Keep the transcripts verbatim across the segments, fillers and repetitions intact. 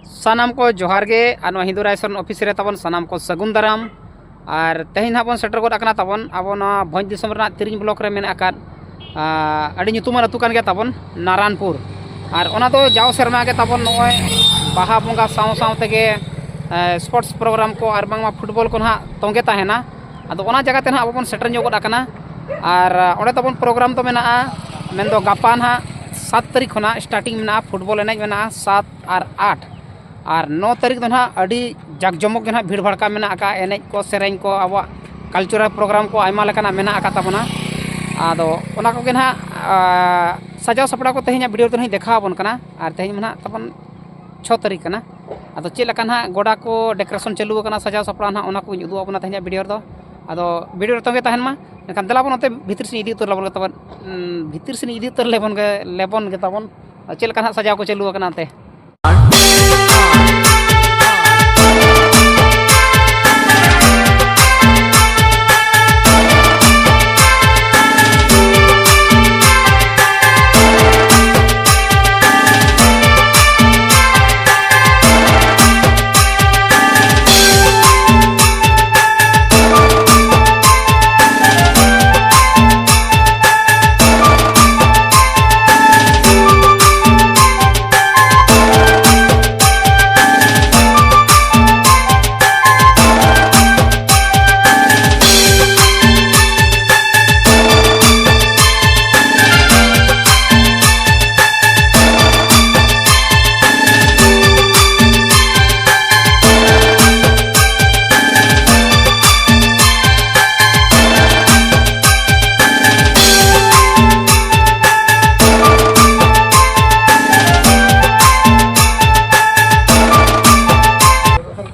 ᱥᱟᱱᱟᱢ ᱠᱚ ᱡᱚᱦᱟᱨ ᱜᱮ, ᱟᱨ ᱱᱚᱣᱟ ᱦᱤᱱᱫᱩ ᱨᱟᱭ ᱥᱚᱨᱮᱱ ᱚᱯᱷᱤᱥ ᱨᱮ ᱛᱟᱵᱚᱱ ᱥᱟᱱᱟᱢ ᱠᱚ ᱥᱟᱹᱜᱩᱱ ᱫᱟᱨᱟᱢ᱾ ᱟᱨ ᱛᱮᱦᱮᱧ ᱱᱟᱦᱟᱜ ᱵᱚᱱ ᱥᱮᱴᱮᱨ ᱜᱚᱫ ᱟᱠᱟᱱᱟ ᱛᱟᱵᱚᱱ ᱟᱵᱚ ᱱᱚᱣᱟ ᱵᱷᱚᱸᱡᱽ ᱫᱤᱥᱚᱢ ᱨᱮᱱᱟᱜ ᱛᱤᱨᱤᱧ ᱵᱞᱚᱠ ᱨᱮ ᱢᱮᱱᱟᱜ ᱟᱠᱟᱫ, ᱟᱨ ᱟᱹᱰᱤ ᱧᱩᱛᱩᱢᱟᱱ ᱟᱹᱛᱩ ᱠᱟᱱ ᱜᱮᱭᱟ ᱛᱟᱵᱚᱱ ᱱᱟᱨᱟᱱᱯᱩᱨ᱾ ᱟᱨ ᱚᱱᱟ ᱫᱚ ᱡᱟᱣ ᱥᱮᱨᱢᱟ ᱜᱮ ᱛᱟᱵᱚᱱ ᱱᱚᱜᱼᱚᱭ ᱵᱟᱦᱟ ᱵᱚᱸᱜᱟ ᱥᱟᱶ ᱥᱟᱶ ᱛᱮᱜᱮ, ᱮ, ᱥᱯᱳᱨᱴᱥ ᱯᱨᱳᱜᱨᱟᱢ ᱠᱚ ᱟᱨ ᱵᱟᱝᱢᱟ ᱯᱷᱩᱴᱵᱚᱞ ᱠᱚ ᱱᱟᱦᱟᱜ ᱛᱚᱸᱜᱮ ᱛᱟᱦᱮᱱᱟ᱾ ᱟᱫᱚ ᱚᱱᱟ ᱡᱟᱭᱜᱟ ᱛᱮ ᱱᱟᱦᱟᱜ ᱟᱵᱚ ᱵᱚᱱ ᱥᱮᱴᱮᱨ ᱧᱚᱜ ᱜᱚᱫ ᱟᱠᱟᱱᱟ᱾ ᱟᱨ, ᱟ, ᱚᱸᱰᱮ ᱛᱟᱵᱚᱱ ᱯᱨᱳᱜᱨᱟᱢ ᱫᱚ ᱢᱮᱱᱟᱜᱼᱟ, ᱢᱮᱱᱫᱚ ᱜᱟᱯᱟ ᱱᱟᱦᱟᱜ ᱥᱟᱛ ᱛᱟᱹᱨᱤᱠᱷ ᱠᱷᱚᱱᱟᱜ ᱥᱴᱟᱨᱴᱤᱝ ᱢᱮᱱᱟᱜᱼᱟ, ᱯᱷᱩᱴᱵᱚᱞ ᱮᱱᱮᱡ ᱢᱮᱱᱟᱜᱼᱟ ᱥᱟᱛ ᱟᱨ ᱟᱴ᱾ ᱟᱨ ᱱᱚ ᱛᱟᱹᱨᱤᱠᱷ ᱫᱚ ᱱᱟᱦᱟᱜ ᱟᱹᱰᱤ ᱡᱟᱠ ᱡᱚᱢᱚᱠ ᱜᱮ ᱱᱟᱦᱟᱜ ᱵᱷᱤᱲ ᱵᱷᱟᱲᱠᱟ ᱢᱮᱱᱟᱜ ᱟᱠᱟᱫᱼᱟ, ᱮᱱᱮᱡ ᱠᱚ, ᱥᱮᱨᱮᱧ ᱠᱚ, ᱟᱵᱚᱣᱟᱜ ᱠᱟᱞᱪᱟᱨᱟᱞ ᱯᱨᱳᱜᱨᱟᱢ ᱠᱚ ᱟᱭᱢᱟ ᱞᱮᱠᱟᱱᱟᱜ ᱢᱮᱱᱟᱜ ᱟᱠᱟᱫ ᱛᱟᱵᱚᱱᱟ᱾ ᱟᱫᱚ ᱚᱱᱟ ᱠᱚᱜᱮ ᱱᱟᱦᱟᱜ, ᱟ, ᱥᱟᱡᱟᱣ ᱥᱟᱯᱲᱟᱣ ᱠᱚ ᱛᱮᱦᱮᱧᱟᱜ ᱵᱷᱤᱰᱤᱭᱳ ᱨᱮᱫᱚ ᱱᱟᱦᱟᱜ ᱤᱧ ᱫᱮᱠᱷᱟᱣ ᱟᱵᱚᱱ ᱠᱟᱱᱟ᱾ ᱟᱨ ᱛᱮᱦᱮᱧ ᱢᱟ ᱱᱟᱦᱟᱜ ᱛᱟᱵᱚᱱ ᱪᱷᱚ ᱛᱟᱹᱨᱤᱠᱷ ᱠᱟᱱᱟ᱾ ᱟᱫᱚ ᱪᱮᱫ ᱞᱮᱠᱟ ᱱᱟᱦᱟᱜ ᱜᱚᱰᱟ ᱠᱚ ᱰᱮᱠᱳᱨᱮᱥᱚᱱ ᱪᱟᱹᱞᱩ ᱟᱠᱟᱱᱟ, ᱥᱟᱡᱟᱣ ᱥᱟᱯᱲᱟᱣ ᱱᱟᱦᱟᱜ, ᱚᱱᱟ ᱠᱚᱧ ᱩᱫᱩᱜ ᱟᱵᱚᱱᱟ ᱛᱮᱦᱮᱧᱟᱜ ᱵᱷᱤᱰᱤᱭᱳ ᱨᱮᱫᱚ᱾ ᱟᱫᱚ ᱵᱷᱤᱰᱤᱭᱳ ᱨᱮ ᱛᱚᱸᱜᱮ ᱛᱟᱦᱮᱱ ᱢᱟ᱾ ᱮᱱᱠᱷᱟᱱ ᱫᱮᱞᱟ ᱵᱚᱱ ᱚᱱᱛᱮ ᱵᱷᱤᱛᱤᱨ ᱥᱮᱫ ᱤᱫᱤ ᱩᱛᱟᱹᱨ ᱞᱮᱵᱚᱱ ᱜᱮ ᱛᱟᱵᱚᱱ, ᱩᱸ, ᱵᱷᱤᱛᱤᱨ ᱥᱮᱫ ᱤᱫᱤ ᱩᱛᱟᱹᱨ ᱞᱮᱵᱚᱱ ᱜᱮ, ᱞᱮᱵᱚᱱ ᱜᱮ ᱛᱟᱵᱚᱱ᱾ ᱟᱨ ᱪᱮᱫ ᱞᱮᱠᱟ ᱱᱟᱦᱟᱜ ᱥᱟᱡᱟᱣ ᱠᱚ ᱪᱟᱹᱞᱩ ᱟᱠᱟᱱᱟ ᱚᱱᱛᱮ?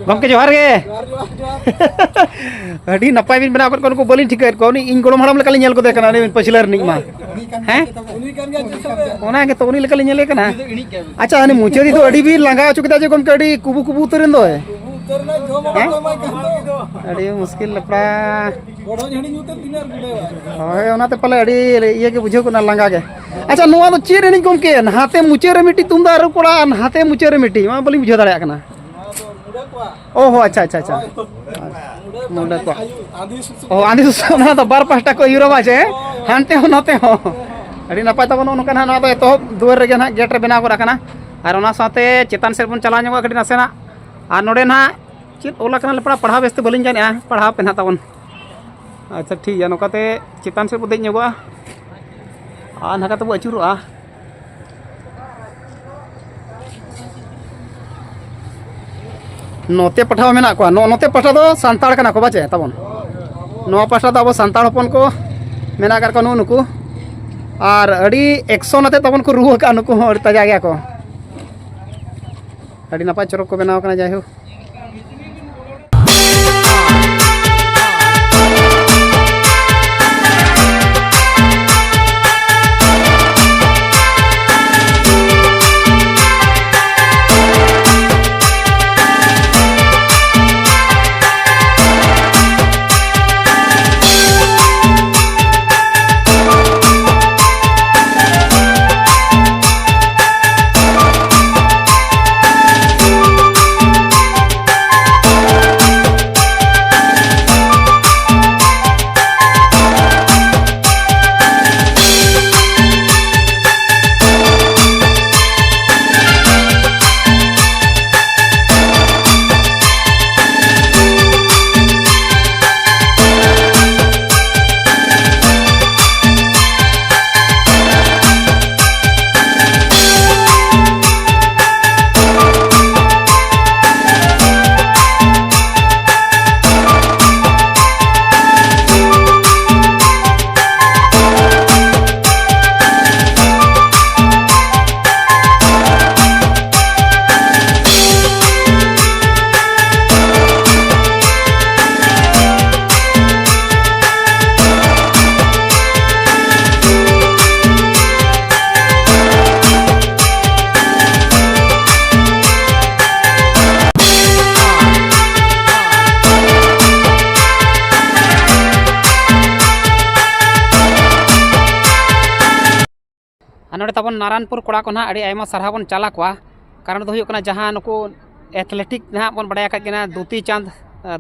ᱜᱚᱢᱠᱮ, ᱡᱚᱦᱟᱨ ᱜᱮ᱾ ᱡᱚᱦᱟᱨ, ᱡᱚᱦᱟᱨ, ᱡᱚᱦᱟᱨ᱾ ᱟᱹᱰᱤ ᱱᱟᱯᱟᱭ ᱵᱤᱱ ᱵᱮᱱᱟᱣ ᱠᱮᱫ ᱠᱚᱣᱟ, ᱱᱩᱠᱩ ᱵᱟᱹᱞᱤᱧ ᱴᱷᱤᱠᱟᱹᱭᱮᱫ ᱠᱚᱣᱟ᱾ ᱩᱱᱤ ᱤᱧ ᱜᱚᱲᱚᱢ ᱦᱟᱲᱟᱢ ᱞᱮᱠᱟᱞᱤᱧ ᱧᱮᱞ ᱜᱚᱫᱮ ᱠᱟᱱᱟ, ᱩᱱᱤ ᱯᱟᱹᱪᱷᱞᱟᱹ ᱨᱤᱱᱤᱡ ᱢᱟ᱾ ᱦᱮᱸ? ᱩᱱᱤ ᱠᱟᱱ ᱜᱮᱭᱟ ᱪᱮ ᱥᱟᱵ ᱨᱮ? ᱚᱱᱟ ᱜᱮᱛᱚ, ᱩᱱᱤ ᱞᱮᱠᱟᱞᱤᱧ ᱧᱮᱞᱮ ᱠᱟᱱᱟ᱾ ᱩᱱᱤ ᱫᱚ ᱤᱬᱤᱡ ᱜᱮᱭᱟ᱾ ᱟᱪᱪᱷᱟ, ᱩᱱᱤ ᱢᱩᱪᱟᱹᱫᱤᱡ ᱫᱚ ᱟᱹᱰᱤ ᱵᱤᱱ ᱞᱟᱸᱜᱟ ᱦᱚᱪᱚ ᱠᱮᱫᱟ ᱡᱮ ᱜᱚᱢᱠᱮ, ᱟᱹᱰᱤ ᱠᱩᱵᱩ ᱠᱩᱵᱩ ᱩᱛᱟᱹᱨ ᱮᱱ ᱫᱚᱭ᱾ ᱩᱵᱩ ᱩᱛᱟᱹᱨ ᱮᱱᱟᱭ, ᱡᱚᱢ ᱦᱮᱸ? ᱵᱟᱠᱚ ᱮᱢᱟᱭ ᱠᱟᱱ ᱫᱚ᱾ ᱟᱹᱰᱤ ᱢᱩᱥᱠᱤᱞ ᱞᱮᱯᱲᱟ᱾ ᱜᱚᱲᱚᱧ ᱦᱟᱹᱲᱤᱧ ᱩᱛᱟᱹᱨ ᱛᱤᱱᱟᱹᱜ ᱮᱢ ᱜᱩᱰᱟᱹᱣᱟ? ᱦᱳᱭ, ᱚᱱᱟᱛᱮ ᱯᱟᱞᱮ ᱟᱹᱰᱤ ᱤᱭᱟᱹ ᱜᱮ ᱵᱩᱡᱷᱟᱹᱣ ᱠᱟᱱᱟ, ᱞᱟᱸᱜᱟ ᱜᱮ᱾ ᱟᱪᱪᱷᱟ, ᱱᱚᱣᱟ ᱫᱚ ᱪᱮᱫ ᱮᱱᱮᱡ ᱜᱚᱢᱠᱮ? ᱱᱟᱦᱟᱛᱮ ᱢᱩᱪᱟᱹᱫ ᱨᱮ ᱢᱤᱫᱴᱤᱡ ᱛᱩᱢᱫᱟᱜ ᱨᱩ ᱠᱚᱲᱟ ᱟᱨ ᱱᱟᱦᱟᱛᱮ ᱢᱩᱪᱟᱹᱫ ᱨᱮ ᱢᱤᱫᱴᱤᱡ, ᱢᱟ ᱵᱟᱹᱞᱤᱧ ᱵᱩᱡᱷᱟᱹᱣ ᱫᱟᱲᱮᱭᱟᱜ ᱠᱟᱱᱟ᱾ ᱚ ᱦᱚ, ᱟᱪᱪᱷᱟ, ᱟᱪᱪᱷᱟ, ᱟᱪᱪᱷᱟ᱾ ᱢᱩᱰᱟᱹ ᱠᱚᱣᱟᱜ᱾ ᱚ, ᱟᱸᱫᱷᱤ ᱥᱩᱥᱩ, ᱚᱱᱟ ᱫᱚ ᱵᱟᱨ ᱯᱟᱦᱴᱟ ᱠᱚ ᱟᱹᱭᱩᱨᱚᱜᱼᱟ ᱪᱮ? ᱦᱟᱱᱛᱮ ᱦᱚᱸ ᱱᱚᱛᱮ ᱦᱚᱸ᱾ ᱟᱹᱰᱤ ᱱᱟᱯᱟᱭ ᱛᱟᱵᱚᱱ, ᱱᱚᱜᱼᱚ ᱱᱚᱝᱠᱟ ᱱᱟᱦᱟᱜ ᱱᱚᱣᱟ ᱫᱚ ᱮᱛᱚᱦᱚᱵ ᱫᱩᱣᱟᱹᱨ ᱨᱮᱜᱮ ᱱᱟᱦᱟᱜ ᱜᱮᱴ ᱨᱮ ᱵᱮᱱᱟᱣ ᱜᱚᱫ ᱟᱠᱟᱱᱟ᱾ ᱟᱨ ᱚᱱᱟ ᱥᱟᱶᱛᱮ ᱪᱮᱛᱟᱱ ᱥᱮᱫ ᱵᱚᱱ ᱪᱟᱞᱟᱣ ᱧᱚᱜᱚᱜᱼᱟ ᱠᱟᱹᱴᱤᱡ ᱱᱟᱥᱮᱱᱟᱜ᱾ ᱟᱨ ᱱᱚᱰᱮ ᱱᱟᱦᱟᱜ ᱪᱮᱫ ᱚᱞ ᱟᱠᱟᱱᱟ ᱞᱮᱯᱲᱟ, ᱯᱟᱲᱦᱟᱣ ᱵᱮᱥᱛᱮ ᱵᱟᱹᱞᱤᱧ ᱜᱟᱱᱮᱜᱼᱟ, ᱯᱟᱲᱦᱟᱣ ᱯᱮ ᱱᱟᱦᱟᱜ ᱛᱟᱵᱚᱱ᱾ ᱟᱪᱪᱷᱟ, ᱴᱷᱤᱠ ᱜᱮᱭᱟ, ᱱᱚᱝᱠᱟᱛᱮ ᱪᱮᱛᱟᱱ ᱥᱮᱫ ᱵᱚ ᱫᱮᱡ ᱧᱚᱜᱚᱜᱼᱟ᱾ ᱟᱨ ᱱᱟᱠᱟᱛᱮ ᱵᱚ ᱟᱹᱪᱩᱨᱚᱜᱼᱟ᱾ ᱱᱚᱛᱮ ᱯᱟᱦᱴᱟ ᱦᱚᱸ ᱢᱮᱱᱟᱜ ᱠᱚᱣᱟ, ᱱᱚ-, ᱱᱚᱛᱮ ᱯᱟᱦᱴᱟ ᱫᱚ ᱥᱟᱱᱛᱟᱲ ᱠᱟᱱᱟ ᱠᱚ ᱵᱟᱪᱮ ᱛᱟᱵᱚᱱ᱾ ᱱᱚᱣᱟ ᱯᱟᱦᱴᱟ ᱫᱚ ᱟᱵᱚ ᱥᱟᱱᱛᱟᱲ ᱦᱚᱯᱚᱱ ᱠᱚ ᱢᱮᱱᱟᱜ ᱟᱠᱟᱫ ᱠᱚᱣᱟ ᱱᱩᱜᱼᱩ ᱱᱩᱠᱩ᱾ ᱟᱨ ᱟᱹᱰᱤ ᱮᱠᱥᱚᱱ ᱟᱛᱮ ᱛᱟᱵᱚᱱ ᱠᱚ ᱨᱩ ᱟᱠᱟᱫᱼᱟ, ᱱᱩᱠᱩ ᱦᱚᱸ ᱟᱹᱰᱤ ᱛᱟᱡᱟ ᱜᱮᱭᱟ ᱠᱚ᱾ ᱟᱹᱰᱤ ᱱᱟᱯᱟᱭ ᱪᱚᱨᱚᱠ ᱠᱚ ᱵᱮᱱᱟᱣ ᱠᱟᱱᱟ, ᱡᱟᱭᱦᱳᱠ᱾ ᱛᱟᱵᱚᱱ ᱱᱟᱨᱟᱱᱯᱩᱨ ᱠᱚᱲᱟ ᱠᱚ ᱱᱟᱦᱟᱜ ᱟᱹᱰᱤ ᱟᱭᱢᱟ ᱥᱟᱨᱦᱟᱣ ᱵᱚᱱ ᱪᱟᱞ ᱟᱠᱚᱣᱟ᱾ ᱠᱟᱨᱚᱱ ᱫᱚ ᱦᱩᱭᱩᱜ ᱠᱟᱱᱟ, ᱡᱟᱦᱟᱸ ᱱᱩᱠᱩ ᱮᱛᱷᱞᱮᱴᱤᱠ ᱱᱟᱦᱟᱜ ᱵᱚᱱ ᱵᱟᱲᱟᱭ ᱟᱠᱟᱫ ᱠᱤᱱᱟ, ᱫᱩᱛᱤ ᱪᱟᱸᱫᱽ,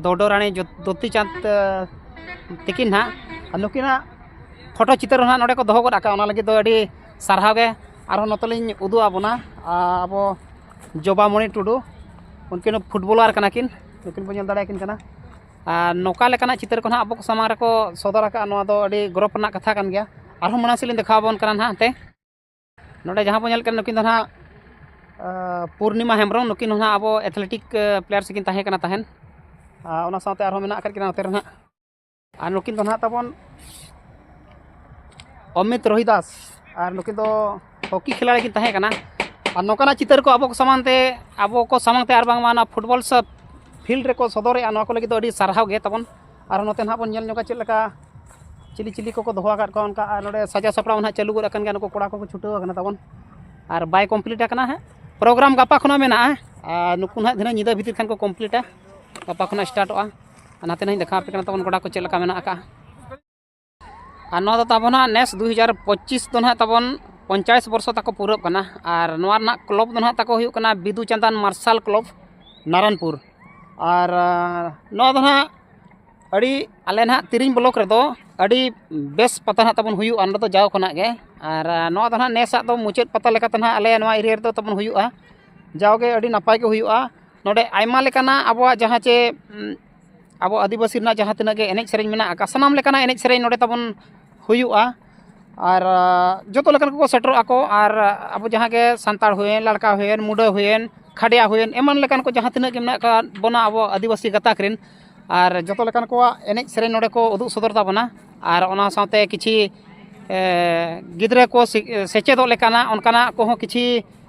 ᱫᱚᱰᱚ ᱨᱟᱱᱤ ᱡᱚ-, ᱫᱩᱛᱤ ᱪᱟᱸᱫᱽ ᱛᱤᱠᱤᱱ ᱱᱟᱦᱟᱜ, ᱟᱨ ᱱᱩᱠᱤᱱᱟᱜ ᱯᱷᱳᱴᱳ ᱪᱤᱛᱟᱹᱨ ᱦᱚᱸ ᱱᱟᱦᱟᱜ ᱱᱚᱰᱮ ᱠᱚ ᱫᱚᱦᱚ ᱜᱚᱫ ᱟᱠᱟᱫᱼᱟ᱾ ᱚᱱᱟ ᱞᱟᱹᱜᱤᱫ ᱫᱚ ᱟᱹᱰᱤ ᱥᱟᱨᱦᱟᱣ ᱜᱮ᱾ ᱟᱨᱦᱚᱸ ᱱᱚᱛᱮ ᱞᱤᱧ ᱩᱫᱩᱜ ᱟᱵᱚᱱᱟ, ᱟᱵᱚ ᱡᱚᱵᱟᱢᱚᱬᱤ ᱴᱩᱰᱩ, ᱩᱱᱠᱤᱱ ᱯᱷᱩᱴᱵᱚᱞᱟᱨ ᱠᱟᱱᱟ ᱠᱤᱱ, ᱱᱩᱠᱤᱱ ᱵᱚᱱ ᱧᱮᱞ ᱫᱟᱲᱮᱭᱟᱠᱤᱱ ᱠᱟᱱᱟ᱾ ᱟᱨ ᱱᱚᱝᱠᱟ ᱞᱮᱠᱟᱱᱟᱜ ᱪᱤᱛᱟᱹᱨ ᱠᱚ ᱱᱟᱦᱟᱜ ᱟᱵᱚ ᱠᱚ ᱥᱟᱢᱟᱝ ᱨᱮᱠᱚ ᱥᱚᱫᱚᱨ ᱟᱠᱟᱫᱼᱟ, ᱱᱚᱣᱟ ᱫᱚ ᱟᱹᱰᱤ ᱜᱚᱨᱚᱵᱽ ᱨᱮᱱᱟᱜ ᱠᱟᱛᱷᱟ ᱠᱟᱱ ᱜᱮᱭᱟ᱾ ᱟᱨᱦᱚᱸ ᱢᱟᱲᱟᱝ ᱥᱮᱫ ᱞᱤᱧ ᱫᱮᱠᱷᱟᱣ ᱟᱵᱚᱱ ᱠᱟᱱᱟ ᱱᱟᱦᱟᱜ ᱮᱱᱛᱮ᱾ ᱱᱚᱰᱮ ᱡᱟᱦᱟᱸ ᱵᱚᱱ ᱧᱮᱞ ᱠᱟᱱᱟ, ᱱᱩᱠᱤᱱ ᱫᱚ ᱱᱟᱦᱟᱜ, ᱟᱸ, ᱯᱩᱨᱱᱤᱢᱟ ᱦᱮᱢᱵᱨᱚᱢ, ᱱᱩᱠᱤᱱ ᱦᱚᱸ ᱱᱟᱦᱟᱜ ᱟᱵᱚ ᱮᱛᱷᱞᱮᱴᱤᱠ, ᱟᱸ, ᱯᱞᱮᱭᱟᱨᱥ ᱜᱮᱠᱤᱱ ᱛᱟᱦᱮᱸ ᱠᱟᱱᱟ ᱛᱟᱦᱮᱸᱫ᱾ ᱟᱨ ᱚᱱᱟ ᱥᱟᱶᱛᱮ ᱟᱨᱦᱚᱸ ᱢᱮᱱᱟᱜ ᱟᱠᱟᱫ ᱠᱤᱱᱟ ᱱᱚᱛᱮ ᱨᱮ ᱱᱟᱦᱟᱜ᱾ ᱟᱨ ᱱᱩᱠᱤᱱ ᱫᱚ ᱱᱟᱦᱟᱜ ᱛᱟᱵᱚᱱ ᱚᱢᱤᱛ ᱨᱳᱦᱤᱫᱟᱥ, ᱟᱨ ᱱᱩᱠᱤᱱ ᱫᱚ ᱦᱚᱠᱤ ᱠᱷᱤᱞᱟᱲᱤ ᱠᱤᱱ ᱛᱟᱦᱮᱸ ᱠᱟᱱᱟ᱾ ᱟᱨ ᱱᱚᱝᱠᱟᱱᱟᱜ ᱪᱤᱛᱟᱹᱨ ᱠᱚ ᱟᱵᱚ ᱠᱚ ᱥᱟᱢᱟᱝ ᱛᱮ, ᱟᱵᱚ ᱠᱚ ᱥᱟᱢᱟᱝ ᱛᱮ ᱟᱨ ᱵᱟᱝᱢᱟ ᱚᱱᱟ ᱯᱷᱩᱴᱵᱚᱞ ᱥᱮ ᱯᱷᱤᱞᱰ ᱨᱮᱠᱚ ᱥᱚᱫᱚᱨᱮᱜᱼᱟ, ᱱᱚᱣᱟ ᱠᱚ ᱞᱟᱹᱜᱤᱫ ᱫᱚ ᱟᱹᱰᱤ ᱥᱟᱨᱦᱟᱣ ᱜᱮ ᱛᱟᱵᱚᱱ᱾ ᱟᱨ ᱱᱚᱛᱮ ᱱᱟᱦᱟᱜ ᱵᱚᱱ ᱧᱮᱞ ᱧᱚᱜᱟ ᱪᱮᱫ ᱞᱮᱠᱟ ᱪᱤᱞᱤ ᱪᱤᱞᱤ ᱠᱚᱠᱚ ᱫᱚᱦᱚ ᱟᱠᱟᱫ ᱠᱚᱣᱟ ᱚᱱᱠᱟ᱾ ᱟᱨ ᱱᱚᱰᱮ ᱥᱟᱡᱟᱣ ᱥᱟᱯᱲᱟᱣ ᱱᱟᱦᱟᱜ ᱪᱟᱹᱞᱩ ᱜᱚᱫ ᱟᱠᱟᱱ ᱜᱮᱭᱟ, ᱱᱩᱠᱩ ᱠᱚᱲᱟ ᱠᱚᱠᱚ ᱪᱷᱩᱴᱟᱹᱣ ᱟᱠᱟᱱᱟ ᱛᱟᱵᱚᱱ᱾ ᱟᱨ ᱵᱟᱭ ᱠᱚᱢᱯᱞᱤᱴ ᱟᱠᱟᱱᱟ ᱦᱟᱸᱜ, ᱯᱨᱳᱜᱨᱟᱢ ᱜᱟᱯᱟ ᱠᱷᱚᱱᱟᱜ ᱢᱮᱱᱟᱜᱼᱟ᱾ ᱟᱨ ᱱᱩᱠᱩ ᱱᱟᱦᱟᱜ ᱫᱷᱤᱱᱟᱹᱝ ᱧᱤᱫᱟᱹ ᱵᱷᱤᱛᱤᱨ ᱠᱷᱟᱱ ᱠᱚ ᱠᱚᱢᱯᱞᱤᱴᱟ, ᱜᱟᱯᱟ ᱠᱷᱚᱱᱟᱜ ᱥᱴᱟᱨᱴᱚᱜᱼᱟ᱾ ᱟᱨ ᱱᱟᱛᱮ ᱱᱟᱦᱟᱜ ᱤᱧ ᱫᱮᱠᱷᱟᱣ ᱟᱯᱮ ᱠᱟᱱᱟ ᱛᱟᱵᱚᱱ ᱜᱚᱰᱟ ᱠᱚ ᱪᱮᱫ ᱞᱮᱠᱟ ᱢᱮᱱᱟᱜ ᱟᱠᱟᱫᱼᱟ᱾ ᱟᱨ ᱱᱚᱣᱟ ᱫᱚ ᱛᱟᱵᱚᱱ ᱦᱟᱸᱜ ᱱᱮᱥ ᱫᱩ ᱦᱟᱡᱟᱨ ᱯᱚᱸᱪᱤᱥ ᱫᱚ ᱱᱟᱦᱟᱜ ᱛᱟᱵᱚᱱ ᱯᱚᱧᱪᱟᱥ ᱵᱚᱨᱥᱚ ᱛᱟᱠᱚ ᱯᱩᱨᱟᱹᱜ ᱠᱟᱱᱟ᱾ ᱟᱨ ᱱᱚᱣᱟ ᱨᱮᱱᱟᱜ ᱠᱞᱚᱵᱽ ᱫᱚ ᱱᱟᱦᱟᱜ ᱛᱟᱠᱚ ᱦᱩᱭᱩᱜ ᱠᱟᱱᱟ ᱵᱤᱫᱩ ᱪᱟᱸᱫᱟᱱ ᱢᱟᱨᱥᱟᱞ ᱠᱞᱚᱵᱽ, ᱱᱟᱨᱟᱱᱯᱩᱨ᱾ ᱟᱨ, ᱟᱸ, ᱱᱚᱣᱟ ᱫᱚ ᱱᱟᱦᱟᱜ ᱟᱹᱰᱤ, ᱟᱞᱮ ᱱᱟᱦᱟᱜ ᱛᱤᱨᱤᱧ ᱵᱞᱚᱠ ᱨᱮᱫᱚ ᱟᱹᱰᱤ ᱵᱮᱥ ᱯᱟᱛᱟ ᱱᱟᱦᱟᱜ ᱛᱟᱵᱚᱱ ᱦᱩᱭᱩᱜᱼᱟ, ᱱᱚᱰᱮ ᱫᱚ ᱡᱟᱣ ᱠᱷᱚᱱᱟᱜ ᱜᱮ᱾ ᱟᱨ, ᱟᱸ, ᱱᱚᱣᱟ ᱫᱚ ᱱᱟᱦᱟᱜ ᱱᱮᱥᱟᱜ ᱫᱚ ᱢᱩᱪᱟᱹᱫ ᱯᱟᱛᱟ ᱞᱮᱠᱟᱛᱮ ᱱᱟᱦᱟᱜ ᱟᱞᱮ ᱱᱚᱣᱟ ᱮᱨᱤᱭᱟ ᱨᱮᱫᱚ ᱛᱟᱵᱚᱱ ᱦᱩᱭᱩᱜᱼᱟ᱾ ᱡᱟᱣᱜᱮ ᱟᱹᱰᱤ ᱱᱟᱯᱟᱭ ᱜᱮ ᱦᱩᱭᱩᱜᱼᱟ᱾ ᱱᱚᱰᱮ ᱟᱭᱢᱟ ᱞᱮᱠᱟᱱᱟᱜ ᱟᱵᱚᱣᱟᱜ ᱡᱟᱦᱟᱸ ᱪᱮ, ᱩᱸ, ᱟᱵᱚ ᱟᱹᱫᱤᱵᱟᱹᱥᱤ ᱨᱮᱱᱟᱜ ᱡᱟᱦᱟᱸ ᱛᱤᱱᱟᱹᱜ ᱜᱮ ᱮᱱᱮᱡ ᱥᱮᱨᱮᱧ ᱢᱮᱱᱟᱜ ᱟᱠᱟᱫ, ᱥᱟᱱᱟᱢ ᱞᱮᱠᱟᱱᱟᱜ ᱮᱱᱮᱡ ᱥᱮᱨᱮᱧ ᱱᱚᱰᱮ ᱛᱟᱵᱚᱱ ᱦᱩᱭᱩᱜᱼᱟ᱾ ᱟᱨ, ᱟᱸ, ᱡᱚᱛᱚ ᱞᱮᱠᱟᱱ ᱠᱚᱠᱚ ᱥᱮᱴᱮᱨᱚᱜ ᱟᱠᱚ᱾ ᱟᱨ ᱟᱵᱚ ᱡᱟᱦᱟᱸ ᱜᱮ ᱥᱟᱱᱛᱟᱲ ᱦᱩᱭᱮᱱ, ᱞᱟᱲᱠᱟ ᱦᱩᱭᱮᱱ, ᱢᱩᱰᱟᱹ ᱦᱩᱭᱮᱱ, ᱠᱷᱟᱰᱭᱟ ᱦᱩᱭᱮᱱ, ᱮᱢᱟᱱ ᱞᱮᱠᱟᱱ ᱠᱚ ᱡᱟᱦᱟᱸ ᱛᱤᱱᱟᱹᱜ ᱜᱮ ᱢᱮᱱᱟᱜ ᱟᱠᱟᱫ ᱵᱚᱱᱟ ᱟᱵᱚ ᱟᱹᱫᱤᱵᱟᱹᱥᱤ ᱜᱟᱛᱟᱠ ᱨᱮᱱ, ᱟᱨ ᱡᱚᱛᱚ ᱞᱮᱠᱟᱱ ᱠᱚᱣᱟᱜ ᱮᱱᱮᱡ ᱥᱮᱨᱮᱧ ᱱᱚᱰᱮ ᱠᱚ ᱩᱫᱩᱜ ᱥᱚᱫᱚᱨ ᱛᱟᱵᱚᱱᱟ᱾ ᱟᱨ ᱚᱱᱟ ᱥᱟᱶᱛᱮ ᱠᱤᱪᱷᱤ, ᱮ, ᱜᱤᱫᱽᱨᱟᱹ ᱠᱚ ᱥᱮ-, ᱥᱮᱪᱮᱫᱚᱜ ᱞᱮᱠᱟᱱᱟᱜ ᱚᱱᱠᱟᱱᱟᱜ ᱠᱚᱦᱚᱸ ᱠᱤᱪᱷᱤ,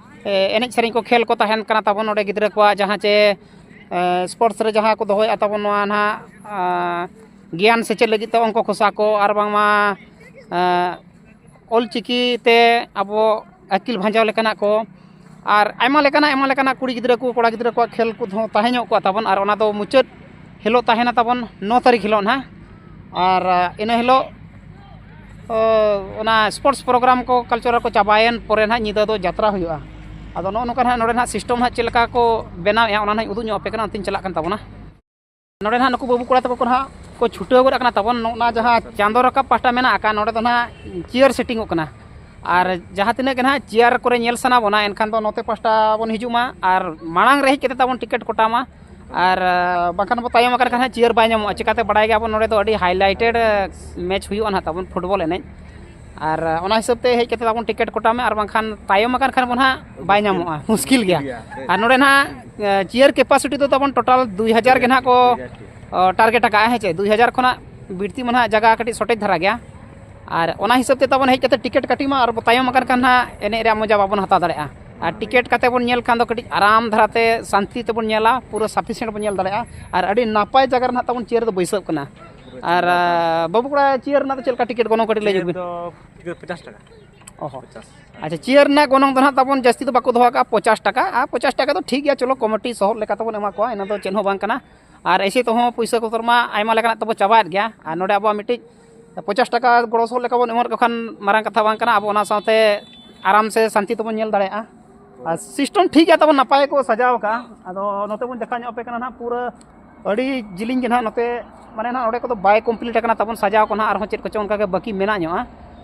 ᱮ, ᱮᱱᱮᱡ ᱥᱮᱨᱮᱧ ᱠᱚ, ᱠᱷᱮᱞ ᱠᱚ ᱛᱟᱦᱮᱱ ᱠᱟᱱᱟ ᱛᱟᱵᱚᱱ ᱱᱚᱰᱮ ᱜᱤᱫᱽᱨᱟᱹ ᱠᱚᱣᱟᱜ ᱡᱟᱦᱟᱸ ᱪᱮ, ᱮ, ᱥᱯᱳᱨᱴᱥ ᱨᱮ ᱡᱟᱦᱟᱸ ᱠᱚ ᱫᱚᱦᱚᱭᱮᱫᱼᱟ ᱛᱟᱵᱚᱱ ᱱᱚᱣᱟ ᱱᱟᱦᱟᱜ, ᱟᱸ, ᱜᱮᱭᱟᱱ ᱥᱮᱪᱮᱫ ᱞᱟᱹᱜᱤᱫ ᱛᱮ ᱚᱝᱠᱚ ᱠᱚᱥᱟ ᱠᱚ, ᱟᱨ ᱵᱟᱝᱢᱟ, ᱮ, ᱚᱞ ᱪᱤᱠᱤ ᱛᱮ ᱟᱵᱚ ᱟᱹᱠᱤᱞ ᱵᱷᱟᱸᱡᱟᱣ ᱞᱮᱠᱟᱱᱟᱜ ᱠᱚ, ᱟᱨ ᱟᱭᱢᱟ ᱞᱮᱠᱟᱱᱟᱜ, ᱟᱭᱢᱟ ᱞᱮᱠᱟᱱᱟᱜ ᱠᱩᱲᱤ ᱜᱤᱫᱽᱨᱟᱹ ᱠᱚ, ᱠᱚᱲᱟ ᱜᱤᱫᱽᱨᱟᱹ ᱠᱚᱣᱟᱜ ᱠᱷᱮᱞ ᱠᱚᱦᱚᱸ ᱛᱟᱦᱮᱸ ᱧᱚᱜ ᱠᱚᱜᱼᱟ ᱛᱟᱵᱚᱱ᱾ ᱟᱨ ᱚᱱᱟ ᱫᱚ ᱢᱩᱪᱟᱹᱫ ᱦᱤᱞᱳᱜ ᱛᱟᱦᱮᱱᱟ ᱛᱟᱵᱚᱱ ᱱᱚ ᱛᱟᱹᱨᱤᱠᱷ ᱦᱤᱞᱳᱜ ᱱᱟᱦᱟᱜ᱾ ᱟᱨ, ᱟᱸ, ᱤᱱᱟᱹ ᱦᱤᱞᱳᱜ ᱚᱱᱟ ᱥᱯᱳᱨᱴᱥ ᱯᱨᱳᱜᱨᱟᱢ ᱠᱚ, ᱠᱟᱞᱪᱟᱨᱟᱞ ᱠᱚ ᱪᱟᱵᱟᱭᱮᱱ ᱯᱚᱨᱮ ᱱᱟᱦᱟᱜ ᱧᱤᱫᱟᱹ ᱫᱚ ᱡᱟᱛᱨᱟ ᱦᱩᱭᱩᱜᱼᱟ᱾ ᱟᱫᱚ ᱱᱚᱜᱼᱚ ᱱᱚᱝᱠᱟ ᱱᱟᱦᱟᱜ ᱱᱚᱰᱮ ᱱᱟᱦᱟᱜ ᱥᱤᱥᱴᱮᱢ ᱱᱟᱦᱟᱜ ᱪᱮᱫ ᱞᱮᱠᱟ ᱠᱚ ᱵᱮᱱᱟᱣᱮᱫᱼᱟ, ᱚᱱᱟ ᱱᱟᱦᱟᱜ ᱤᱧ ᱩᱫᱩᱜ ᱧᱚᱜ ᱟᱯᱮ ᱠᱟᱱᱟ, ᱚᱱᱛᱮᱧ ᱪᱟᱞᱟᱜ ᱠᱟᱱ ᱛᱟᱵᱚᱱᱟ᱾ ᱱᱚᱰᱮ ᱱᱟᱦᱟᱜ ᱱᱩᱠᱩ ᱵᱟᱹᱵᱩ ᱠᱚᱲᱟ ᱛᱟᱠᱚ ᱠᱚ ᱱᱟᱦᱟᱜ ᱠᱚ ᱪᱷᱩᱴᱟᱹᱣ ᱜᱚᱫ ᱟᱠᱟᱱᱟ ᱛᱟᱵᱚᱱ᱾ ᱱᱚᱜᱼᱚ ᱱᱟ ᱡᱟᱦᱟᱸ ᱪᱟᱸᱫᱚ ᱨᱟᱠᱟᱵ ᱯᱟᱦᱴᱟ ᱢᱮᱱᱟᱜ ᱟᱠᱟᱫ, ᱱᱚᱰᱮ ᱫᱚ ᱱᱟᱦᱟᱜ ᱪᱮᱭᱟᱨ ᱥᱮᱴᱤᱝᱚᱜ ᱠᱟᱱᱟ᱾ ᱟᱨ ᱡᱟᱦᱟᱸ ᱛᱤᱱᱟᱹᱜ ᱜᱮ ᱱᱟᱦᱟᱜ ᱪᱮᱭᱟᱨ ᱠᱚᱨᱮ ᱧᱮᱞ ᱥᱟᱱᱟ ᱵᱚᱱᱟ, ᱮᱱᱠᱷᱟᱱ ᱫᱚ ᱱᱚᱛᱮ ᱯᱟᱦᱴᱟ ᱵᱚᱱ ᱦᱤᱡᱩᱜ ᱢᱟ ᱟᱨ ᱢᱟᱲᱟᱝ ᱨᱮ ᱦᱮᱡ ᱠᱟᱛᱮ ᱛᱟᱵᱚᱱ ᱴᱤᱠᱤᱴ ᱠᱚᱴᱟ ᱢᱟ᱾ ᱟᱨ ᱵᱟᱝᱠᱷᱟᱱ ᱵᱚ ᱛᱟᱭᱚᱢ ᱟᱠᱟᱱ ᱠᱷᱟᱱ ᱦᱟᱸᱜ ᱪᱮᱭᱟᱨ ᱵᱟᱭ ᱧᱟᱢᱚᱜᱼᱟ᱾ ᱪᱤᱠᱟᱹᱛᱮ ᱵᱟᱲᱟᱭ ᱜᱮᱭᱟᱵᱚᱱ, ᱱᱚᱰᱮ ᱫᱚ ᱟᱹᱰᱤ ᱦᱟᱭᱞᱟᱭᱴᱮᱰ ᱢᱮᱪ ᱦᱩᱭᱩᱜᱼᱟ ᱱᱟᱦᱟᱜ ᱛᱟᱵᱚᱱ, ᱯᱷᱩᱴᱵᱚᱞ ᱮᱱᱮᱡ᱾ ᱟᱨ ᱚᱱᱟ ᱦᱤᱥᱟᱹᱵ ᱛᱮ ᱦᱮᱡ ᱠᱟᱛᱮ ᱛᱟᱵᱚᱱ ᱴᱤᱠᱤᱴ ᱠᱚᱴᱟ ᱢᱮ, ᱟᱨ ᱵᱟᱝᱠᱷᱟᱱ ᱛᱟᱭᱚᱢ ᱟᱠᱟᱱ ᱠᱷᱟᱱ ᱵᱚᱱ ᱦᱟᱸᱜ ᱵᱟᱭ ᱧᱟᱢᱚᱜᱼᱟ, ᱢᱩᱥᱠᱤᱞ ᱜᱮᱭᱟ᱾ ᱟᱨ ᱱᱚᱰᱮ ᱱᱟᱦᱟᱜ ᱪᱮᱭᱟᱨ ᱠᱮᱯᱟᱥᱤᱴᱤ ᱫᱚ ᱛᱟᱵᱚᱱ ᱴᱳᱴᱟᱞ ᱫᱩᱭ ᱦᱟᱡᱟᱨ ᱜᱮ ᱱᱟᱦᱟᱜ ᱠᱚ ᱴᱟᱨᱜᱮᱴ ᱟᱠᱟᱫᱼᱟ, ᱦᱮᱸ ᱪᱮ? ᱫᱩᱭ ᱦᱟᱡᱟᱨ ᱠᱷᱚᱱᱟᱜ ᱵᱟᱹᱲᱛᱤ ᱢᱟ ᱱᱟᱦᱟᱜ ᱡᱟᱭᱜᱟ ᱠᱟᱹᱴᱤᱡ ᱥᱚᱴᱮᱡᱽ ᱫᱷᱟᱨᱟ ᱜᱮᱭᱟ᱾ ᱟᱨ ᱚᱱᱟ ᱦᱤᱥᱟᱹᱵ ᱛᱮ ᱛᱟᱵᱚᱱ ᱦᱮᱡ ᱠᱟᱛᱮ ᱴᱤᱠᱤᱴ ᱠᱟᱹᱴᱤᱡ ᱢᱟ, ᱟᱨ ᱵᱚ ᱛᱟᱭᱚᱢ ᱟᱠᱟᱱ ᱠᱷᱟᱱ ᱱᱟᱦᱟᱜ ᱮᱱᱮᱡ ᱨᱮᱭᱟᱜ ᱢᱚᱡᱟ ᱵᱟᱵᱚᱱ ᱦᱟᱛᱟᱣ ᱫᱟᱲᱮᱭᱟᱜᱼᱟ᱾ ᱟᱨ ᱴᱤᱠᱤᱴ ᱠᱟᱛᱮ ᱵᱚᱱ ᱧᱮᱞ ᱠᱷᱟᱱ ᱫᱚ ᱠᱟᱹᱴᱤᱡ ᱟᱨᱟᱢ ᱫᱷᱟᱨᱟᱛᱮ ᱥᱟᱱᱛᱤ ᱛᱮᱵᱚᱱ ᱧᱮᱞᱟ, ᱯᱩᱨᱟᱹ ᱥᱟᱯᱷᱤᱥᱤᱭᱮᱱᱴ ᱵᱚᱱ ᱧᱮᱞ ᱫᱟᱲᱮᱭᱟᱜᱼᱟ᱾ ᱟᱨ ᱟᱹᱰᱤ ᱱᱟᱯᱟᱭ ᱡᱟᱭᱜᱟ ᱨᱮ ᱱᱟᱦᱟᱜ ᱛᱟᱵᱚᱱ ᱪᱮᱭᱟᱨ ᱫᱚ ᱵᱟᱹᱭᱥᱟᱹᱜ ᱠᱟᱱᱟ᱾ ᱟᱨ ᱟᱸ, ᱵᱟᱹᱵᱩ ᱠᱚᱲᱟ, ᱪᱮᱭᱟᱨ ᱨᱮᱱᱟᱜ ᱫᱚ ᱪᱮᱫ ᱞᱮᱠᱟ ᱴᱤᱠᱤᱴ ᱜᱚᱱᱚᱝ ᱠᱟᱹᱴᱤᱡ ᱞᱟᱹᱭ ᱧᱚᱜ ᱵᱤᱱ? ᱫᱚ ᱯᱚᱪᱟᱥ ᱴᱟᱠᱟ᱾ ᱚ ᱦᱚᱸ᱾ ᱯᱚᱪᱟᱥ᱾ ᱟᱪᱪᱷᱟ, ᱪᱮᱭᱟᱨ ᱨᱮᱱᱟᱜ ᱜᱚᱱᱚᱝ ᱫᱚ ᱱᱟᱦᱟᱜ ᱛᱟᱵᱚᱱ ᱡᱟᱹᱥᱛᱤ ᱫᱚ ᱵᱟᱠᱚ ᱫᱚᱦᱚ ᱟᱠᱟᱫᱼᱟ, ᱯᱚᱪᱟᱥ ᱴᱟᱠᱟ᱾ ᱟᱨ ᱯᱚᱪᱟᱥ ᱴᱟᱠᱟ ᱫᱚ ᱴᱷᱤᱠ ᱜᱮᱭᱟ, ᱪᱚᱞᱚ, ᱠᱚᱢᱤᱴᱤ ᱥᱚᱦᱚᱫ ᱞᱮᱠᱟ ᱛᱮᱵᱚᱱ ᱮᱢᱟ ᱠᱚᱣᱟ, ᱤᱱᱟᱹ ᱫᱚ ᱪᱮᱫ ᱦᱚᱸ ᱵᱟᱝ ᱠᱟᱱᱟ᱾ ᱟᱨ ᱮᱭᱥᱮ ᱛᱮᱦᱚᱸ ᱯᱩᱭᱥᱟᱹ ᱠᱚ ᱢᱟ ᱟᱭᱢᱟ ᱞᱮᱠᱟᱱᱟᱜ ᱛᱟᱵᱚ ᱪᱟᱵᱟᱭᱮᱫ ᱜᱮᱭᱟ᱾ ᱟᱨ ᱱᱚᱰᱮ ᱟᱵᱚᱣᱟᱜ ᱢᱤᱫᱴᱤᱡ ᱯᱚᱪᱟᱥ ᱴᱟᱠᱟ ᱜᱚᱲᱚ ᱥᱚᱦᱚᱫ ᱞᱮᱠᱟ ᱵᱚᱱ ᱮᱢᱚᱜ ᱠᱚ ᱠᱷᱟᱱ ᱢᱟᱨᱟᱝ ᱠᱟᱛᱷᱟ ᱵᱟᱝ ᱠᱟᱱᱟ, ᱟᱵᱚ ᱚᱱᱟ ᱥᱟᱶᱛᱮ ᱟᱨᱟᱢ ᱥᱮ ᱥᱟᱱᱛᱤ ᱛᱮᱵᱚᱱ ᱧᱮᱞ ᱫᱟᱲᱮᱭᱟᱜᱼᱟ᱾ ᱟᱨ ᱥᱤᱥᱴᱮᱢ ᱴᱷᱤᱠ ᱜᱮᱭᱟ ᱛᱟᱵᱚᱱ, ᱱᱟᱯᱟᱭ ᱠᱚ ᱥᱟᱡᱟᱣ ᱟᱠᱟᱫᱼᱟ᱾ ᱟᱫᱚ ᱱᱚᱛᱮ ᱵᱚᱱ ᱫᱮᱠᱷᱟᱣ ᱧᱚᱜ ᱟᱯᱮ ᱠᱟᱱᱟ ᱱᱟᱦᱟᱜ, ᱯᱩᱨᱟᱹ ᱟᱹᱰᱤ ᱡᱤᱞᱤᱧ ᱜᱮ ᱱᱟᱦᱟᱜ ᱱᱚᱛᱮ, ᱢᱟᱱᱮ ᱱᱟᱦᱟᱜ ᱚᱸᱰᱮ ᱠᱚᱫᱚ ᱵᱟᱭ ᱠᱚᱢᱯᱞᱤᱴ ᱟᱠᱟᱱᱟ ᱛᱟᱵᱚᱱ, ᱥᱟᱡᱟᱣ ᱠᱚ ᱱᱟᱦᱟᱜ ᱟᱨᱦᱚᱸ ᱪᱮᱫ ᱠᱚᱪᱚᱝ ᱚᱱᱠᱟ ᱜᱮ ᱵᱟᱹᱠᱤ ᱢᱮᱱᱟᱜ ᱧᱚᱜᱼᱟ᱾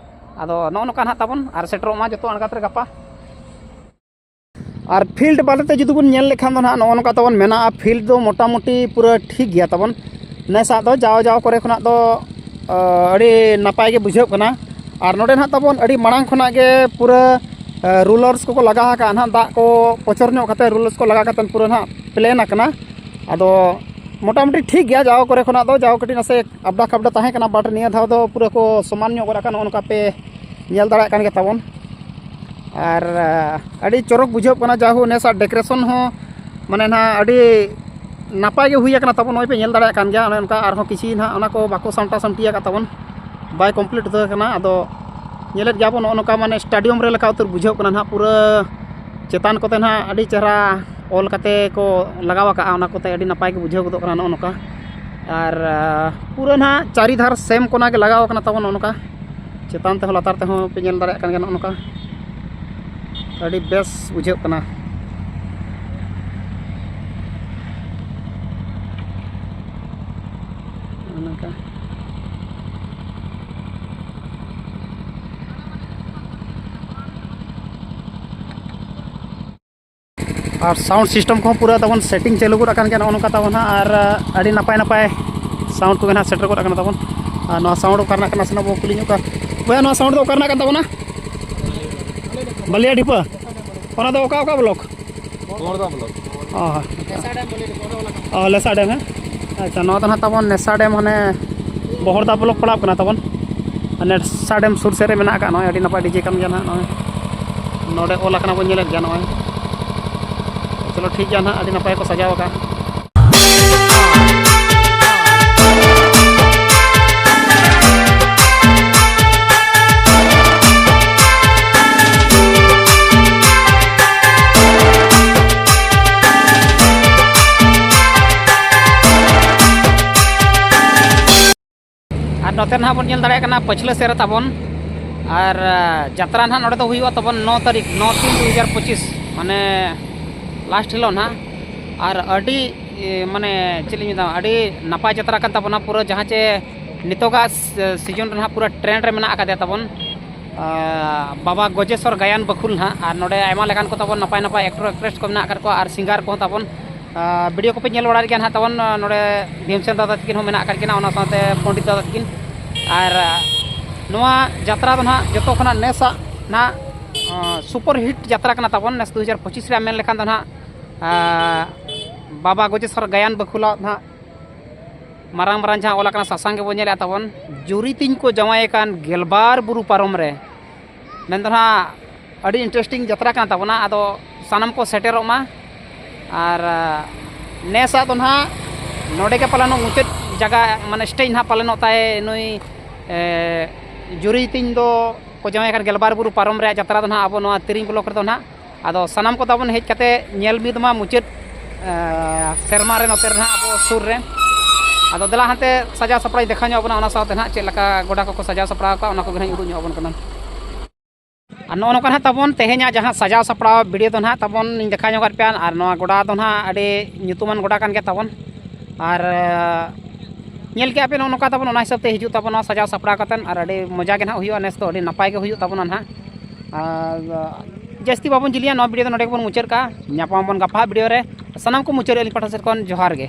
ᱟᱫᱚ ᱱᱚᱜᱼᱚ ᱱᱚᱝᱠᱟ ᱱᱟᱦᱟᱜ ᱛᱟᱵᱚᱱ, ᱟᱨ ᱥᱮᱴᱮᱨᱚᱜ ᱢᱟ ᱡᱚᱛᱚ ᱟᱬᱜᱟᱛ ᱨᱮ ᱜᱟᱯᱟ᱾ ᱟᱨ ᱯᱷᱤᱞᱰ ᱵᱟᱨᱮᱛᱮ ᱡᱩᱫᱤ ᱵᱚᱱ ᱧᱮᱞ ᱞᱮᱠᱷᱟᱱ ᱫᱚ ᱱᱟᱦᱟᱜ ᱱᱚᱜᱼᱚ ᱱᱚᱝᱠᱟ ᱛᱟᱵᱚᱱ ᱢᱮᱱᱟᱜᱼᱟ᱾ ᱯᱷᱤᱞᱰ ᱫᱚ ᱢᱚᱴᱟᱢᱩᱴᱤ ᱯᱩᱨᱟᱹ ᱴᱷᱤᱠ ᱜᱮᱭᱟ ᱛᱟᱵᱚᱱ᱾ ᱱᱮᱥᱟᱜ ᱫᱚ ᱡᱟᱣ ᱡᱟᱣ ᱠᱚᱨᱮ ᱠᱷᱚᱱᱟᱜ ᱫᱚ, ᱟᱹᱰᱤ ᱱᱟᱯᱟᱭ ᱜᱮ ᱵᱩᱡᱷᱟᱹᱜ ᱠᱟᱱᱟ᱾ ᱟᱨ ᱱᱚᱰᱮ ᱱᱟᱦᱟᱜ ᱛᱟᱵᱚᱱ ᱟᱹᱰᱤ ᱢᱟᱲᱟᱝ ᱠᱷᱚᱱᱟᱜ ᱜᱮ ᱯᱩᱨᱟᱹ, ᱨᱩᱞᱟᱨᱥ ᱠᱚᱠᱚ ᱞᱟᱜᱟ ᱟᱠᱟᱫᱼᱟ ᱱᱟᱦᱟᱜ, ᱫᱟᱜ ᱠᱚ ᱯᱚᱪᱚᱨ ᱧᱚᱜ ᱠᱟᱛᱮ ᱨᱩᱞᱟᱨᱥ ᱠᱚ ᱞᱟᱜᱟ ᱠᱟᱛᱮ ᱯᱩᱨᱟᱹ ᱱᱟᱦᱟᱜ ᱯᱞᱮᱱ ᱟᱠᱟᱱᱟ᱾ ᱟᱫᱚ ᱢᱚᱴᱟᱢᱩᱴᱤ ᱴᱷᱤᱠ ᱜᱮᱭᱟ, ᱡᱟᱣ ᱠᱚᱨᱮ ᱠᱷᱚᱱᱟᱜ ᱫᱚ ᱡᱟᱣ ᱠᱟᱹᱴᱤᱡ ᱱᱟᱥᱮ ᱟᱵᱽᱰᱟ ᱠᱷᱟᱵᱽᱰᱟ ᱛᱟᱦᱮᱸ ᱠᱟᱱᱟ, but ᱱᱤᱭᱟᱹ ᱫᱷᱟᱣ ᱫᱚ ᱯᱩᱨᱟᱹ ᱠᱚ ᱥᱚᱢᱟᱱ ᱧᱚᱜ ᱜᱚᱫ ᱟᱠᱟᱱ, ᱱᱚᱜᱼᱚ ᱱᱚᱝᱠᱟ ᱯᱮ ᱧᱮᱞ ᱫᱟᱲᱮᱭᱟᱜ ᱠᱟᱱ ᱜᱮ ᱛᱟᱵᱚᱱ᱾ ᱟᱨ ᱟᱹᱰᱤ ᱪᱚᱨᱚᱠ ᱵᱩᱡᱷᱟᱹᱜ ᱠᱟᱱᱟ, ᱡᱟᱦᱳ ᱱᱮᱥᱟᱜ ᱰᱮᱠᱳᱨᱮᱥᱚᱱ ᱦᱚᱸ ᱢᱟᱱᱮ ᱱᱟᱦᱟᱜ ᱟᱹᱰᱤ ᱱᱟᱯᱟᱭ ᱜᱮ ᱦᱩᱭ ᱟᱠᱟᱱᱟ ᱛᱟᱵᱚᱱ᱾ ᱱᱚᱜᱼᱚᱭ ᱯᱮ ᱧᱮᱞ ᱫᱟᱲᱮᱭᱟᱜ ᱠᱟᱱ ᱜᱮᱭᱟ, ᱚᱱᱮ ᱚᱱᱠᱟ ᱟᱨᱦᱚᱸ ᱠᱤᱪᱷᱤ ᱱᱟᱦᱟᱜ ᱚᱱᱟ ᱠᱚ ᱵᱟᱠᱚ ᱥᱟᱢᱴᱟᱣ ᱥᱟᱢᱴᱤ ᱟᱠᱟᱫ ᱛᱟᱵᱚᱱ, ᱵᱟᱭ ᱠᱚᱢᱯᱞᱤᱴ ᱩᱛᱟᱹᱨ ᱟᱠᱟᱱᱟ᱾ ᱟᱫᱚ ᱧᱮᱞᱮᱫ ᱜᱮᱭᱟ ᱵᱚᱱ, ᱱᱚᱜᱼᱚ ᱱᱚᱝᱠᱟ ᱢᱟᱱᱮ ᱥᱴᱮᱰᱤᱭᱟᱢ ᱨᱮ ᱞᱮᱠᱟ ᱩᱛᱟᱹᱨ ᱵᱩᱡᱷᱟᱹᱜ ᱠᱟᱱᱟ ᱱᱟᱦᱟᱜ, ᱯᱩᱨᱟᱹ ᱪᱮᱛᱟᱱ ᱠᱚᱛᱮ ᱱᱟᱦᱟᱜ ᱟᱹᱰᱤ ᱪᱮᱦᱨᱟ ᱚᱞ ᱠᱟᱛᱮ ᱠᱚ ᱞᱟᱜᱟᱣ ᱟᱠᱟᱫᱼᱟ, ᱚᱱᱟ ᱠᱚᱛᱮ ᱟᱹᱰᱤ ᱱᱟᱯᱟᱭ ᱜᱮ ᱵᱩᱡᱷᱟᱹᱣ ᱜᱚᱫᱚᱜ ᱠᱟᱱᱟ ᱱᱚᱜᱼᱚ ᱱᱚᱝᱠᱟ᱾ ᱟᱨ ᱯᱩᱨᱟᱹ ᱱᱟᱦᱟᱜ ᱪᱟᱨᱤ ᱫᱷᱟᱨ ᱥᱮᱢ ᱠᱚᱱᱟ ᱜᱮ ᱞᱟᱜᱟᱣ ᱟᱠᱟᱱᱟ ᱛᱟᱵᱚᱱ ᱱᱚᱜᱼᱚ ᱱᱚᱝᱠᱟ᱾ ᱪᱮᱛᱟᱱ ᱛᱮᱦᱚᱸ ᱞᱟᱛᱟᱨ ᱛᱮᱦᱚᱸ ᱯᱮ ᱧᱮᱞ ᱫᱟᱲᱮᱭᱟᱜ ᱠᱟᱱ ᱜᱮᱭᱟ, ᱱᱚᱜᱼᱚ ᱱᱚᱝᱠᱟ ᱟᱹᱰᱤ ᱵᱮᱥ ᱵᱩᱡᱷᱟᱹᱜ ᱠᱟᱱᱟ᱾ ᱱᱚᱜᱼᱚ ᱱᱚᱝᱠᱟ᱾ ᱟᱨ sound system ᱠᱚᱦᱚᱸ ᱯᱩᱨᱟᱹ ᱛᱟᱵᱚᱱ setting ᱪᱟᱹᱞᱩ ᱜᱚᱫ ᱟᱠᱟᱱ ᱜᱮᱭᱟ, ᱱᱚᱜᱼᱚ ᱱᱚᱝᱠᱟ ᱛᱟᱵᱚᱱ ᱦᱟᱸᱜ᱾ ᱟᱨ ᱟᱹᱰᱤ ᱱᱟᱯᱟᱭ ᱱᱟᱯᱟᱭ sound ᱠᱚᱜᱮ ᱱᱟᱦᱟᱜ ᱥᱮᱴᱮᱨ ᱜᱚᱫ ᱟᱠᱟᱱᱟ ᱛᱟᱵᱚᱱ᱾ ᱟᱨ ᱱᱚᱣᱟ sound ᱚᱠᱟ ᱨᱮᱱᱟᱜ ᱠᱟᱱᱟ, ᱥᱮ ᱱᱟᱜ ᱵᱚᱱ ᱠᱩᱞᱤ ᱧᱚᱜ ᱠᱚᱣᱟ᱾ ᱵᱚᱭᱦᱟ, ᱱᱚᱣᱟ sound ᱫᱚ ᱚᱠᱟ ᱨᱮᱱᱟᱜ ᱠᱟᱱ ᱛᱟᱵᱚᱱᱟ? ᱵᱟᱹᱞᱤᱭᱟ ᱰᱷᱤᱯᱟᱹ᱾ ᱚᱱᱟ ᱫᱚ ᱚᱠᱟ ᱚᱠᱟ block? ᱚ ᱦᱚᱸ᱾ ᱚ, ᱞᱮᱥᱟ ᱰᱮᱢ, ᱦᱮᱸ? ᱟᱪᱪᱷᱟ, ᱱᱚᱣᱟ ᱫᱚ ᱱᱟᱦᱟᱜ ᱛᱟᱵᱚᱱ ᱱᱮᱥᱟ ᱰᱮᱢ, ᱦᱟᱱᱮ ᱵᱚᱦᱚᱲᱫᱟ block ᱯᱟᱲᱟᱜ ᱠᱟᱱᱟ ᱛᱟᱵᱚᱱ᱾ ᱟᱨ ᱱᱮᱥᱟ ᱰᱮᱢ ᱥᱩᱨ ᱥᱮᱫ ᱨᱮ ᱢᱮᱱᱟᱜ ᱟᱠᱟᱫ, ᱱᱚᱜᱼᱚᱭ ᱟᱹᱰᱤ ᱱᱟᱯᱟᱭ DJ ᱠᱟᱱ ᱜᱮᱭᱟ ᱱᱟᱦᱟᱜ᱾ ᱱᱚᱜᱼᱚᱭ ᱱᱚᱰᱮ ᱚᱞ ᱟᱠᱟᱱᱟ, ᱵᱚᱱ ᱧᱮᱞᱮᱫ ᱜᱮᱭᱟ ᱱᱚᱜᱼᱚᱭ᱾ ᱪᱚᱞᱚ, ᱴᱷᱤᱠ ᱜᱮᱭᱟ ᱱᱟᱦᱟᱜ, ᱟᱹᱰᱤ ᱱᱟᱯᱟᱭ ᱠᱚ ᱥᱟᱡᱟᱣ ᱟᱠᱟᱫ᱾ ᱟᱨ ᱱᱚᱛᱮ ᱱᱟᱦᱟᱜ ᱵᱚᱱ ᱧᱮᱞ ᱫᱟᱲᱮᱭᱟᱜ ᱠᱟᱱᱟ ᱯᱟᱹᱪᱷᱞᱟᱹ ᱥᱮᱫ ᱨᱮ ᱛᱟᱵᱚᱱ᱾ ᱟᱨ, ᱟ, ᱡᱟᱛᱨᱟ ᱱᱟᱦᱟᱜ ᱱᱚᱰᱮ ᱫᱚ ᱦᱩᱭᱩᱜᱼᱟ ᱛᱟᱵᱚᱱ ᱱᱚ ᱛᱟᱹᱨᱤᱠᱷ, ᱱᱚ ᱛᱤᱱ ᱫᱩ ᱦᱟᱡᱟᱨ ᱯᱚᱸᱪᱤᱥ, ᱢᱟᱱᱮ last ᱦᱤᱞᱳᱜ ᱱᱟᱦᱟᱜ᱾ ᱟᱨ ᱟᱹᱰᱤ, ᱮ, ᱢᱟᱱᱮ ᱪᱮᱫ ᱞᱤᱧ ᱢᱮᱛᱟᱢᱟ, ᱟᱹᱰᱤ ᱱᱟᱯᱟᱭ ᱡᱟᱛᱨᱟ ᱠᱟᱱ ᱛᱟᱵᱚᱱᱟ ᱯᱩᱨᱟᱹ, ᱡᱟᱦᱟᱸ ᱪᱮ ᱱᱤᱛᱚᱜᱟᱜ ᱥᱤ-, season ᱨᱮ ᱱᱟᱦᱟᱜ ᱯᱩᱨᱟᱹ trend ᱨᱮ ᱢᱮᱱᱟᱜ ᱟᱠᱟᱫᱮᱭᱟ ᱛᱟᱵᱚᱱ, ᱟ, ᱵᱟᱵᱟ ᱜᱚᱡᱮᱥᱚᱨ ᱜᱟᱭᱟᱱ ᱵᱟᱹᱠᱷᱩᱞ ᱱᱟᱦᱟᱜ᱾ ᱟᱨ ᱱᱚᱰᱮ ᱟᱭᱢᱟ ᱞᱮᱠᱟᱱ ᱠᱚ ᱛᱟᱵᱚᱱ ᱱᱟᱯᱟᱭ ᱱᱟᱯᱟᱭ actor actress ᱠᱚ ᱢᱮᱱᱟᱜ ᱟᱠᱟᱫ ᱠᱚᱣᱟ, ᱟᱨ singer ᱠᱚᱦᱚᱸ ᱛᱟᱵᱚᱱ ᱟ, video ᱠᱚᱯᱮ ᱧᱮᱞ ᱵᱟᱲᱟ ᱞᱮᱫ ᱜᱮᱭᱟ ᱱᱟᱦᱟᱜ ᱛᱟᱵᱚᱱ, ᱟ, ᱱᱚᱰᱮ ᱵᱷᱤᱢᱥᱮᱱ ᱫᱟᱫᱟ ᱛᱟᱹᱠᱤᱱ ᱦᱚᱸ ᱢᱮᱱᱟᱜ ᱟᱠᱟᱫ ᱠᱤᱱᱟ, ᱚᱱᱟ ᱥᱟᱶᱛᱮ ᱯᱚᱱᱰᱤᱛ ᱫᱟᱫᱟ ᱛᱟᱹᱠᱤᱱ᱾ ᱟᱨ, ᱟ, ᱱᱚᱣᱟ ᱡᱟᱛᱨᱟ ᱫᱚ ᱱᱟᱦᱟᱜ ᱡᱚᱛᱚ ᱠᱷᱚᱱᱟᱜ ᱱᱮᱥᱟᱜ ᱱᱟᱦᱟᱜ, ᱟ, super hit ᱡᱟᱛᱨᱟ ᱠᱟᱱᱟ ᱛᱟᱵᱚᱱ, ᱱᱮᱥ ᱫᱩ ᱦᱟᱡᱟᱨ ᱯᱚᱸᱪᱤᱥ ᱨᱮᱭᱟᱜ ᱢᱮᱱ ᱞᱮᱠᱷᱟᱱ ᱫᱚ ᱱᱟᱦᱟᱜ, ᱟ, ᱵᱟᱵᱟ ᱜᱚᱡᱮᱥᱚᱨ ᱜᱟᱭᱟᱱ ᱵᱟᱹᱠᱷᱩᱞᱟᱜ ᱱᱟᱦᱟᱜ ᱢᱟᱨᱟᱝ ᱢᱟᱨᱟᱝ ᱡᱟᱦᱟᱸ ᱚᱞ ᱟᱠᱟᱱᱟ ᱥᱟᱥᱟᱝ ᱜᱮᱵᱚᱱ ᱧᱮᱞᱮᱫᱼᱟ ᱛᱟᱵᱚᱱ, ᱡᱩᱨᱤ ᱛᱤᱧ ᱠᱚ ᱡᱟᱶᱟᱭ ᱟᱠᱟᱱ ᱜᱮᱞᱵᱟᱨ ᱵᱩᱨᱩ ᱯᱟᱨᱚᱢ ᱨᱮ, ᱢᱮᱱᱫᱚ ᱱᱟᱦᱟᱜ ᱟᱹᱰᱤ interesting ᱡᱟᱛᱨᱟ ᱠᱟᱱ ᱛᱟᱵᱚᱱᱟ᱾ ᱟᱫᱚ ᱥᱟᱱᱟᱢ ᱠᱚ ᱥᱮᱴᱮᱨᱚᱜ ᱢᱟ᱾ ᱟᱨ, ᱟ, ᱱᱮᱥᱟᱜ ᱫᱚ ᱱᱟᱦᱟᱜ ᱱᱚᱰᱮ ᱜᱮ ᱯᱟᱞᱮᱱᱚᱜ ᱢᱩᱪᱟᱹᱫ ᱡᱟᱭᱜᱟ, ᱢᱟᱱᱮ stage ᱱᱟᱦᱟᱜ ᱯᱟᱞᱮᱱᱚᱜ ᱛᱟᱭ ᱱᱩᱭ, ᱮ, ᱡᱩᱨᱤ ᱛᱤᱧ ᱫᱚ ᱠᱚ ᱡᱟᱶᱟᱭ ᱟᱠᱟᱱ ᱜᱮᱞᱵᱟᱨ ᱵᱩᱨᱩ ᱯᱟᱨᱚᱢ ᱨᱮᱭᱟᱜ ᱡᱟᱛᱨᱟ ᱫᱚ ᱱᱟᱦᱟᱜ ᱟᱵᱚ ᱱᱚᱣᱟ ᱛᱤᱨᱤᱝ block ᱨᱮᱫᱚ ᱱᱟᱦᱟᱜ᱾ ᱟᱫᱚ ᱥᱟᱱᱟᱢ ᱠᱚ ᱛᱟᱵᱚᱱ ᱦᱮᱡ ᱠᱟᱛᱮ ᱧᱮᱞ ᱢᱤᱫ ᱢᱟ ᱢᱩᱪᱟᱹᱫ, ᱮ, ᱥᱮᱨᱢᱟ ᱨᱮ ᱱᱚᱛᱮ ᱨᱮ ᱱᱟᱦᱟᱜ ᱟᱵᱚ ᱥᱩᱨ ᱨᱮ᱾ ᱟᱫᱚ ᱫᱮᱞᱟ ᱦᱟᱱᱛᱮ ᱥᱟᱡᱟᱣ ᱥᱟᱯᱲᱟᱣ ᱤᱧ ᱫᱮᱠᱷᱟᱣ ᱧᱚᱜ ᱟᱵᱚᱱᱟ, ᱚᱱᱟ ᱥᱟᱶᱛᱮ ᱱᱟᱦᱟᱜ ᱪᱮᱫ ᱞᱮᱠᱟ ᱜᱚᱰᱟ ᱠᱚᱠᱚ ᱥᱟᱡᱟᱣ ᱥᱟᱯᱲᱟᱣ ᱟᱠᱟᱫᱼᱟ, ᱚᱱᱟ ᱠᱚᱜᱮ ᱱᱟᱦᱟᱜ ᱤᱧ ᱩᱫᱩᱜ ᱧᱚᱜ ᱟᱵᱚᱱ ᱠᱟᱱᱟ᱾ ᱟᱨ ᱱᱚᱜᱼᱚ ᱱᱚᱝᱠᱟ ᱱᱟᱦᱟᱜ ᱛᱟᱵᱚᱱ ᱛᱮᱦᱮᱧᱟᱜ ᱡᱟᱦᱟᱸ ᱥᱟᱡᱟᱣ ᱥᱟᱯᱲᱟᱣ ᱵᱷᱤᱰᱤᱭᱳ ᱫᱚ ᱱᱟᱦᱟᱜ ᱛᱟᱵᱚᱱ ᱤᱧ ᱫᱮᱠᱷᱟᱣ ᱧᱚᱜ ᱟᱫ ᱯᱮᱭᱟ᱾ ᱟᱨ ᱱᱚᱣᱟ ᱜᱚᱰᱟ ᱫᱚ ᱱᱟᱦᱟᱜ ᱟᱹᱰᱤ ᱧᱩᱛᱩᱢᱟᱱ ᱜᱚᱰᱟ ᱠᱟᱱ ᱜᱮᱭᱟ ᱛᱟᱵᱚᱱ᱾ ᱟᱨ ᱧᱮᱞ ᱠᱮᱜᱼᱟ ᱯᱮ ᱱᱚᱜᱼᱚ ᱱᱚᱝᱠᱟ ᱛᱟᱵᱚᱱ, ᱚᱱᱟ ᱦᱤᱥᱟᱹᱵ ᱛᱮ ᱦᱤᱡᱩᱜ ᱛᱟᱵᱚᱱ ᱱᱚᱣᱟ ᱥᱟᱡᱟᱣ ᱥᱟᱯᱲᱟᱣ ᱠᱟᱛᱮᱫ, ᱟᱨ ᱟᱹᱰᱤ ᱢᱚᱡᱟ ᱜᱮ ᱱᱟᱦᱟᱜ ᱦᱩᱭᱩᱜᱼᱟ ᱱᱮᱥ ᱫᱚ, ᱟᱹᱰᱤ ᱱᱟᱯᱟᱭ ᱜᱮ ᱦᱩᱭᱩᱜ ᱛᱟᱵᱚᱱᱟ ᱱᱟᱦᱟᱜ᱾ ᱟᱨ ᱡᱟᱹᱥᱛᱤ ᱵᱟᱵᱚᱱ ᱡᱤᱞᱤᱭᱟ, ᱱᱚᱣᱟ ᱵᱷᱤᱰᱤᱭᱳ ᱫᱚ ᱱᱚᱰᱮ ᱜᱮᱵᱚᱱ ᱢᱩᱪᱟᱹᱫ ᱠᱟᱜᱼᱟ᱾ ᱧᱟᱯᱟᱢ ᱟᱵᱚᱱ ᱜᱟᱯᱟ ᱵᱷᱤᱰᱤᱭᱳ ᱨᱮ᱾ ᱥᱟᱱᱟᱢ ᱠᱚ ᱢᱩᱪᱟᱹᱫ ᱨᱮ ᱟᱹᱞᱤᱧ ᱯᱟᱦᱴᱟ ᱥᱮᱫ ᱠᱷᱚᱱ ᱡᱚᱦᱟᱨ ᱜᱮ᱾